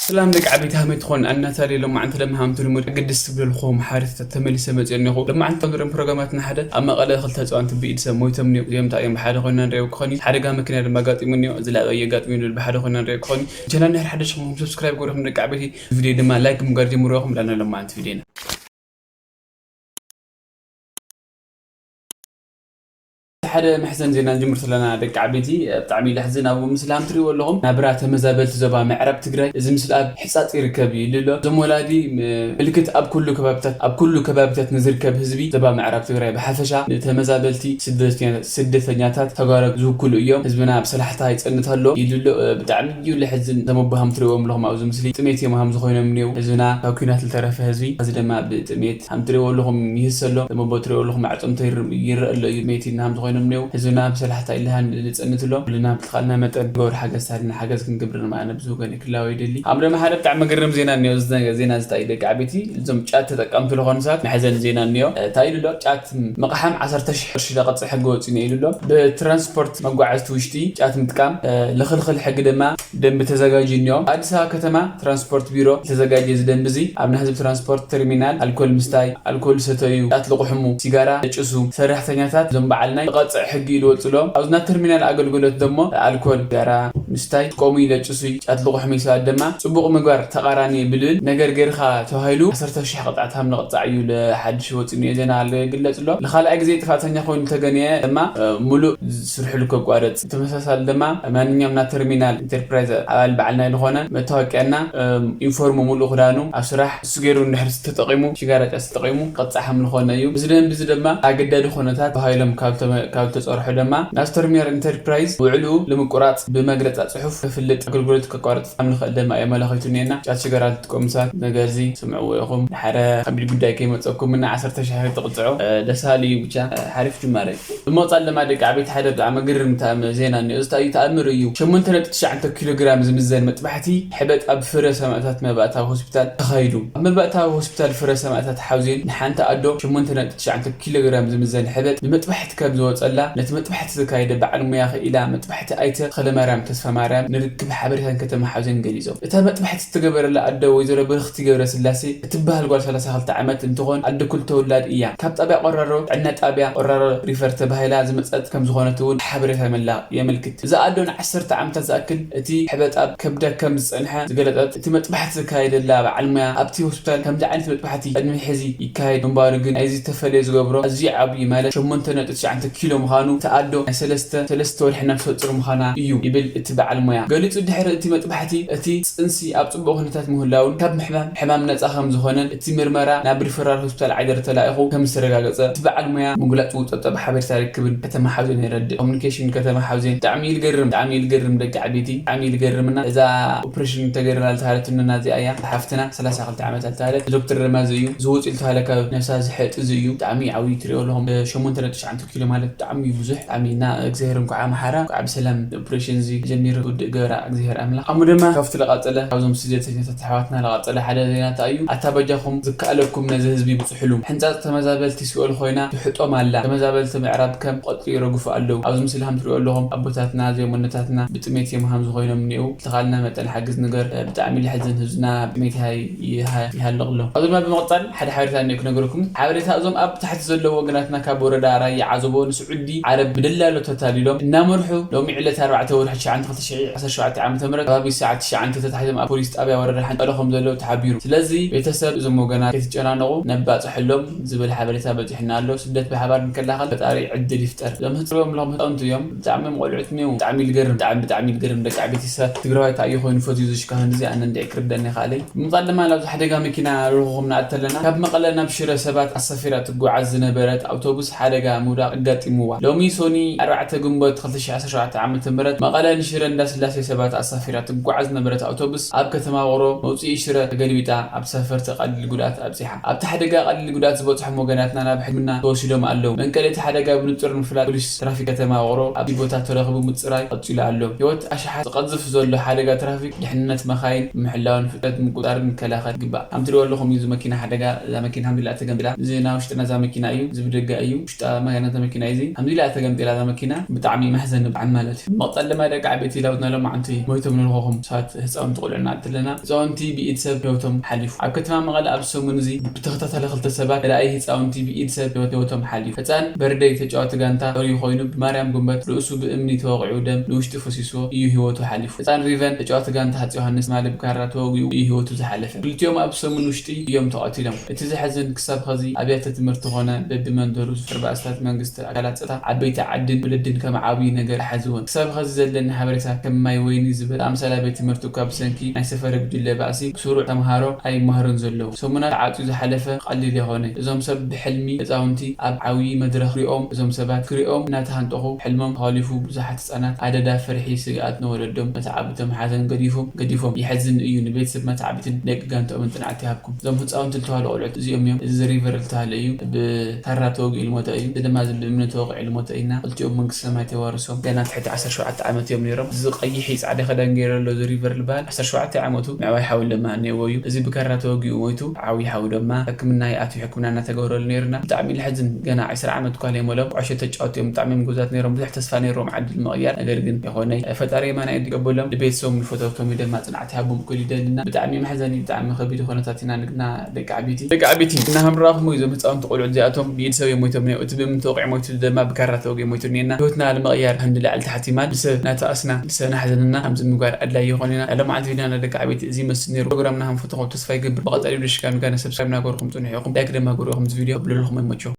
ሰላም ደቂ ዓበይቲ ሃመይ ትኾን ኣናታሊ ሎማዓንቲ ደማ ሃምቲ ልሙድ ግድስ ትብለልኹም ሓደታት ተመሊሰ መፅእ እኒኹ። ሎማዓንቲ ንሪኦም ፕሮግራማትና ሓደ ኣብ መቐለ ክልተ ህፃውንቲ ብኢድ ሰብ ሞይቶም እኒኦ። እዚኦም እንታይ እዮም ብሓደ ኮይና ንሪኦ ክኾኒ ሓደጋ መኪና ድማ ኣጋጢሙ እኒኦ። እዚ ላበይ ኣጋጢሙ ይብል ብሓደ ኮይና ንሪኦ ክኾኒ። ቻናል ናይ ሓደሽ ኹም ሰብስክራይብ ገርኹም ደቂ ዓበይቲ ቪዲዮ ድማ ላይክ ምግባር ጀምርኹም ዳና ሎማዓንቲ ቪዲዮና። ሓደ መሕዘን ዜና ንጅምር ዘለና ደቂ ዓበይቲ። ብጣዕሚ ለሕዝን ኣብ ምስላም ትሪእዎ ኣለኹም ናብራ ተመዛበልቲ ዞባ ምዕራብ ትግራይ። እዚ ምስላ ኣብ ሕፃፅ ይርከብ እዩ ኢሉ ኣሎ። እዞም ወላዲ ምልክት ኣብ ኩሉ ከባብታት ኣብ ኩሉ ከባብታት ንዝርከብ ህዝቢ ዞባ ምዕራብ ትግራይ ብሓፈሻ ንተመዛበልቲ ስደተኛታት ተጋሩ ዝውክሉ እዮም። ህዝብና ብሰላሕታ ይፀንት ኣሎ ኢሉ ኣሎ። ብጣዕሚ እዩ ለሕዝን። እዞም ኣቦ ሃም ትሪእዎም ኣለኹም ኣብዚ ምስሊ ጥሜት እዮም ሃም ዝኾይኖም እኒው። ህዝብና ካብ ኩናት ዝተረፈ ህዝቢ እዚ ድማ ብጥሜት ሃም ትሪእዎ ኣለኹም ይህሰ ኣሎ። እዞም ኣቦ ትሪእዎ ኣለኹም ማዕፆም ተይርም ይረአ ኣሎ እዩ። ጥሜት ኢና ሃም ዝኾይኖም እኒው። ህዝብና ብሰላሕታ ኢልሃን ንፀንት ኣሎ። ኩልና ብትኻልና መጠን ገብር ሓገዝ ታድና ሓገዝ ክንገብር ድማ ነብዚ ወገን ክላወ ይደሊ። ኣብ ደማ ሓደ ብጣዕሚ መገረም ዜና እኒኦ። እዚ ዜና ዝታይ ደቂ ዓበይቲ እዞም ጫት ተጠቀምቲ ዝኾኑ ሰባት መሕዘን ዜና እኒኦ። እንታይ ኢሉ ኣሎ? ጫት ምቕሓም ዓሰርተ ሺሕ ቅርሺ ለቐፅዕ ሕጊ ወፂኡ ኢሉ ኣሎ። ብትራንስፖርት መጓዓዝቲ ውሽጢ ጫት ምጥቃም ልኽልኽል ሕጊ ድማ ደንቢ ተዘጋጅዩ እኒኦ። ኣዲስ ኣበባ ከተማ ትራንስፖርት ቢሮ ዝተዘጋጀ እዚ ደንቢ እዚ ኣብ ናይ ህዝቢ ትራንስፖርት ተርሚናል ኣልኮል ምስታይ፣ ኣልኮል ሰተዩ፣ ጫት ልቑሕሙ፣ ሲጋራ ለጭሱ ሰራሕተኛታት እዞም በዓል ናይ ዝቐፅዕ ሕጊ ኢሉ ወፅሎም። ኣብዚ ናይ ተርሚናል ኣገልግሎት ደሞ ኣልኮል፣ ሲጋራ ምስታይ፣ ጥቀሙ ይለጭሱ፣ ጫት ልቑሕሙ ሰባት ድማ ፅቡቕ ምግባር ተቓራኒ ብልብል ነገር ገይርካ ተባሂሉ ዓሰርተ ሺሕ ቅፅዓት ሃም ንቕፃዕ እዩ ለሓድሽ ወፂኡ እኒኦ ዜና ዝግለፅ ኣሎ። ንኻልኣይ ግዜ ጥፋተኛ ኮይኑ ተገንየ ድማ ሙሉእ ስርሑ ልከቋረፅ። ተመሳሳሊ ድማ ማንኛውም ናይ ተርሚናል ኢንተርፕራይዝ ኣባል በዓል ናይ ዝኾነ መታወቂያና ኢንፎርሙ ሙሉእ ክዳኑ ኣብ ስራሕ እሱ ገይሩ እንድሕር ተጠቂሙ ሽጋራ ጫት ተጠቂሙ ቅፃሕ ምልኾነ እዩ። እዚ ደንቢ እዚ ድማ ኣገዳዲ ኩነታት ተባሂሎም ካብ ተመ- ካብ ተፀርሑ ድማ ናይ ተርሚናል ኢንተርፕራይዝ ውዕሉ ንምቁራፅ ብመግለፃ ፅሑፍ ክፍልጥ ኣገልግሎት ከቋርፅ ከም ንኽእል ድማ የመላኺቱ እኒኤና። ጫት ሽጋራ ትጥቀሙ ሰባት ነገር እዚ ስምዕዎ ኢኹም። ንሓደ ከቢድ ጉዳይ ከይመፀኩም እና ዓሰርተ ሺሕ ትቕፅዑ ደሳሊ እዩ። ብቻ ሓሪፍ ጅማረ እዩ። ብምቕፃል ድማ ደቂ ዓበይቲ ሓደ ብጣዕሚ ግርም ተኣምር ዜና እኒኦ። እዚ ተኣምር እዩ። ሸሞንተ ነጥቢ ትሽዓተ ኪሎ ግራም ዝምዘን መጥባሕቲ ሕበጥ ኣብ ፍረ ሰማእታት መባእታዊ ሆስፒታል ተኻይዱ። ኣብ መባእታዊ ሆስፒታል ፍረ ሰማእታት ሓውዜን ንሓንቲ ኣዶ ሸሞንተ ነጥቢ ትሽዓተ ኪሎ ግራም ዝምዘን ሕበጥ ብመጥባሕቲ ከም ዝወፀላ ነቲ መጥባሕቲ ዘካየደ በዓል ሙያ ክኢላ መጥባሕቲ ኣይተ ተኽለማርያም ተስፋማርያም ንርክብ ሓበሬታን ከተማ ሓውዜን ገሊፆም። እታ መጥባሕቲ ዝተገበረላ ኣደ ወይዘሮ ብርኽቲ ገብረስላሴ እትበሃል ጓል ሰላሳ ክልተ ዓመት እንትኾን ኣደ ክልተ ውላድ እያ። ካብ ጣብያ ቆራሮ ጥዕና ጣብያ ቆራሮ ሪፈር ተባሂላ ዝመፀት ከም ዝኾነት እውን ሓበሬታ መላ የመልክት። እዛ ኣዶ ንዓሰርተ ዓመታት ዝኣክል እቲ ሕበጥ ኣብ ከብዳ ከም ዝፀንሐ ዝገለፀት እቲ መጥባሕቲ ዘካየደላ በዓል ሙያ ኣብቲ ሆስፒታል ከምዚ ዓይነት መጥባሕቲ ቅድሚ ሕዚ ይካየድ ምንባሩ ግን ናይዚ ዝተፈለየ ዝገብሮ ኣዝዩ ዓብዪ ማለት ሸሞንተ ነጥቢ ትሽዓተ ኪሎ ምዃኑ እቲ ኣዶ ናይ ሰለስተ ሰለስተ ወርሒ ነፍሰ ጡር ምዃና እዩ ይብል እቲ በዓል ሙያ ገሊፁ። ድሕሪ እቲ መጥባሕቲ እቲ ፅንሲ ኣብ ፅቡቕ ኩነታት ምህላውን ካብ ሕማም ሕማም ነፃ ከም ዝኾነን እቲ ምርመራ ናብ ሪፈራል ሆስፒታል ዓይደር ተላኢኹ ከም ዝተረጋገፀ እቲ በዓል ሙያ ምግላፁ ፀብፃብ ሓበሬታ ርክብን ከተማ ሓውዜን የረድእ። ኮሚኒኬሽን ከተማ ሓውዜን ብጣዕሚ እዩ ልገርም ብጣዕሚ እዩ ልገርም ደቂ ዓበይቲ ብጣዕሚ እዩ ልገርምና እዛ ኦፕሬሽን ተገይርላ ዝተሃለትንና እዚኣ እያ ሓፍትና ሰላሳ ክልተ ዓመት ኣልተሃለት ዶክተር ረማዚ እዩ ዝውፅ ኢልተሃለ ካብ ነብሳ ዝሕጥ እዚ እዩ ብጣዕሚ ዓብዩ ትሪኦ ኣለኹም ሸሞንተ ነጥቢ ትሽዓተ ኪሎ ማለት ብጣዕሚ እዩ ብዙሕ ብጣዕሚ እና እግዚኣብሔር እንኳዓ መሓራ እንኳዓ ብሰላም ኦፕሬሽን እዚ ጀሚሩ ውድእ ገበራ እግዚኣብሔር ኣምላኽ ኣሙ ድማ ካብቲ ለቃፀለ ካብዞም ስደተኛታት ኣሕዋትና ለቃፀለ ሓደ ዜናታ እዩ ኣታ በጃኹም ዝከኣለኩም ነዚ ህዝቢ ብፅሕሉ ሕንፃፅ ተመዛበልቲ ሲኦል ኮይና ትሕጦም ኣላ ተመዛበልቲ ምዕራብ ከም ቆፅሊ ይረግፉ ኣለዉ ኣብዚ ምስሊ ከም ትሪኦ ኣለኹም ኣቦታትና እዚኦም ወነታትና ብጥሜት እዮም ሃም ዝኾይኖም እኒኡ ተኻልና መጠን ሓግዝ ንገር ብጣዕሚ ለሕዝን ህዝብና ብጥሜት ይሃልቕ ኣሎ ኣብዚ ድማ ብምቕፃል ሓደ ሓበሬታ እኒኦ ክነግረኩም ሓበሬታ እዞም ኣብ ታሕቲ ዘለዉ ወገናትና ካብ ወረዳ ራያ ዓዘቦ ንስዑዲ ዓረብ ብደላሎ ተታሊሎም እናመርሑ ሎሚ ዕለት ኣርባዕተ ወርሒ ትሽዓተ ክልተ ሽሕ ዓሰርተ ሸውዓተ ዓመተ ምህረት ከባቢ ሰዓት ትሽዓተ ተታሒዞም ኣብ ፖሊስ ጣብያ ወረዳ ሓንጣሎ ከም ዘለዉ ተሓቢሩ ስለዚ ቤተሰብ እዞም ወገናት ከይትጨናነቑ ነባፅሐሎም ዝብል ሓበሬታ በፂሕና ኣሎ ስደት ብሓባር ንከላኸል ፈጣሪ ዕድል ይፍጠር እዞም ህፅርዎም ሎም ህፃውንቲ እዮም ብጣዕሚ ቆልዑት እኒው ብጣዕሚ ልገርም ብጣዕሚ ብጣዕሚ ልገርም ደቂ ዓበይቲ ሰብ ትግራዋይ ታእዩ ኮይኑ ፈትዩ ዝሽካ ክንድዚ ኣነ እንድዒ ክርደኒ ይኽኣለይ ምምፃል ድማ ናብዚ ሓደጋ መኪና ርኹኹም ንኣተለና ካብ መቐለ ናብ ሽረ ሰባት ኣሳፊራ ትጓዓዝ ዝነበረት ኣውቶቡስ ሓደጋ ምውዳቕ ኣጋጢምዋ። ሎሚ ሶኒ ኣርባዕተ ግንቦት ክልተ ሽሕ ዓሰርተ ሸውዓተ ዓመተ ምህረት መቐለ ንሽረ እንዳስላሴ ሰባት ኣሳፊራ ትጓዓዝ ዝነበረት ኣውቶቡስ ኣብ ከተማ ውቕሮ መውፅኢ ሽረ ተገልቢጣ ኣብ ተሳፈርቲ ቀሊል ጉድኣት ኣብፂሓ። ኣብቲ ሓደጋ ቀሊል ጉድኣት ዝበፅሖም ወገናትና ናብ ሕክምና ተወሲዶም ኣለዉ። መንቀሊ እቲ ሓደጋ ብንፁር ንምፍላጥ ፖሊስ ትራፊክ ከተማ ውቕሮ ኣብቲ ቦታ ተረኺቡ ምፅራይ ቀፂሉ ኣሎ። ህይወት ኣሽሓት ዝቐዝፍ ዘሎ ሓደጋ ትራፊክ ድሕንነት መኻይን ምሕላውን ፍጥነት ምቁፃርን ምክልኻል ይግባእ። ከም ትሪእዎ ኣለኹም እዩ እዚ መኪና ሓደጋ እዛ መኪና ሓምድላ ተገምብላ እዚ ናይ ውሽጥና እዛ መኪና እዩ እዚ ብደጋ እዩ ውሽጣ መኪና እዛ መኪና እዩ እዚ ከምዚ ኢላ ተገምጢላ እዛ መኪና። ብጣዕሚ መሕዘኒ ብጣዕሚ ማለት እዩ። መቕጸል ድማ ደቂ ዓበይቲ ላውትና ሎማዓንቲ ሞይቶም ንረኽቦም ሰባት ህፃውንቲ ቆልዑ ንርኢ ኣለና። ህፃውንቲ ብኢድ ሰብ ህይወቶም ሓሊፉ። ኣብ ከተማ መቐለ ኣብ ሰሙን እዚ ብተኸታታሊ ክልተ ሰባት ራእይ ህፃውንቲ ብኢድ ሰብ ህይወት- ህይወቶም ሓሊፉ። ህፃን በርደይ ተጫዋቲ ጋንታ ተሪኡ ኮይኑ ብማርያም ጉንበት ርእሱ ብእምኒ ተወቒዑ ደም ንውሽጢ ፈሲስዎ እዩ ህይወቱ ሓሊፉ። ህፃን ሪቨን ተጫዋቲ ጋንታ ሃፀይ ዮሃንስ ማሊ ብካራ ተወጊኡ እዩ ህይወቱ ዝሓለፈ። ክልቲኦም ኣብ ሰሙን ውሽጢ እዮም ተቐቲሎም። እቲ ዘሕዝን ክሳብ ኸዚ ኣብያተ ትምህርቲ ኾነ በብመንደሩ ዝፍር ባእስታት መንግስቲ ኣካላት ጸጥታ ዓበይቲ ዓድን ወለድን ከም ዓብዪ ነገር ኣይሓዝዎን። ክሳብ ኸዚ ዘለኒ ሓበሬታ ከም ማይ ወይኒ ዝበል ኣምሳል ኣብያተ ትምህርቲ እኳ ብሰንኪ ናይ ሰፈረ ጉጅለ ባእሲ ብስሩዕ ተምሃሮ ኣይመሃሩን ዘለዉ። ሰሙናት ተዓጽዩ ዝሓለፈ ቀሊል የኾነ። እዞም ሰብ ብሕልሚ ህፃውንቲ ኣብ ዓብዪ መድረኽ ሪኦም እዞም ሰባት ክሪኦም እናተሃንጠኹ ሕልሞም ተኸሊፉ ብዙሓት ህፃናት ኣደዳ ፍርሒ ስግኣት ንወለዶም መተዓብቶም ሓዘን ገዲፎም ገዲፎም። የሕዝን እዩ። ንቤተሰብ መተዓብትን ደቂ ጋንታኦምን ጽንዓት ይሃብኩም። እዞም ህፃውንቲ ዝተባህሉ ቆልዑት እዚኦም እዮም። እዚ ሪቨር ዝተባህለ እዩ ብካራ ተወጊኡ ልሞተ እዩ። እዚ ድማ እዚ ብእምኒ ተወቂዑ ልሞተ ኢና። ክልቲኦም መንግስቲ ሰማይ ተዋርሶም ገና ትሕቲ ዓሰርተ ሸውዓተ ዓመት እዮም ነይሮም። እዚ ቀይሕ ጻዕዳ ክዳን ገይሩ ኣሎ እዚ ሪቨር ዝበሃል ዓሰርተ ሸውዓተ ዓመቱ ምዕባይ ሓውል ለማ እኒአዎ እዩ። እዚ ብካራ ተወጊኡ ሞይቱ ዓብዪ ሓው ድማ ሕክምና ይኣትዩ ሕክምና እናተገበረሉ ነይርና። ብጣዕሚ ልሕዝን ገና ዕስራ ዓመት እኳ ለይሞሎም ቁዕሾ ተጫወቱ እዮም። ብጣዕሚ እዮም ጎዛት ነይሮም። ብዙሕ ተስፋ ነይሮም ዓዲ ንምቕያር። ነገር ግን የኾነ ፈጣሪ የማና ይድገበሎም። ንቤተሰቦም ንፈተውቶም ድማ ጽንዓት ይሃቦም ክብል ይደልና። ብጣዕሚ መሕዘኒ ብጣዕሚ ከቢድ ኩነታት ኢና ንግና ደቂ ዓበይቲ ደቂ ዓበይቲ እና ሃምራኹም እዞም ህፃውንቲ ቆልዑ እዚኣቶም ብኢድ ሰብ እዮም ሞይቶም ነይሩ። እቲ ብምንተወቂዕ ሞይቱ ድማ ብካራ ተወጊ ሞይቱ እኒና። ህይወትና ንምቕያር ከም ንላዕሊ ታሕቲ ማል ብሰብ ናተኣስና ብሰብ ናሕዘንና ከምዚ ምግባር ኣድላይ ይኾን ኢና። ያለ መዓልቲ ቪድዮና ደቂ ዓበይቲ እዚ ይመስል ነይሩ። ፕሮግራምና ከም ፈተኹም ተስፋ ይገብር። ብቐጻሊ ቪድዮ ሽካ ንጋነ ሰብስክራይብ ናገርኩም ጽንሑ ኢኹም። ላይክ ድማ ገሩ ኢኹም እዚ ቪድዮ ብልልኹም ይመችኹም።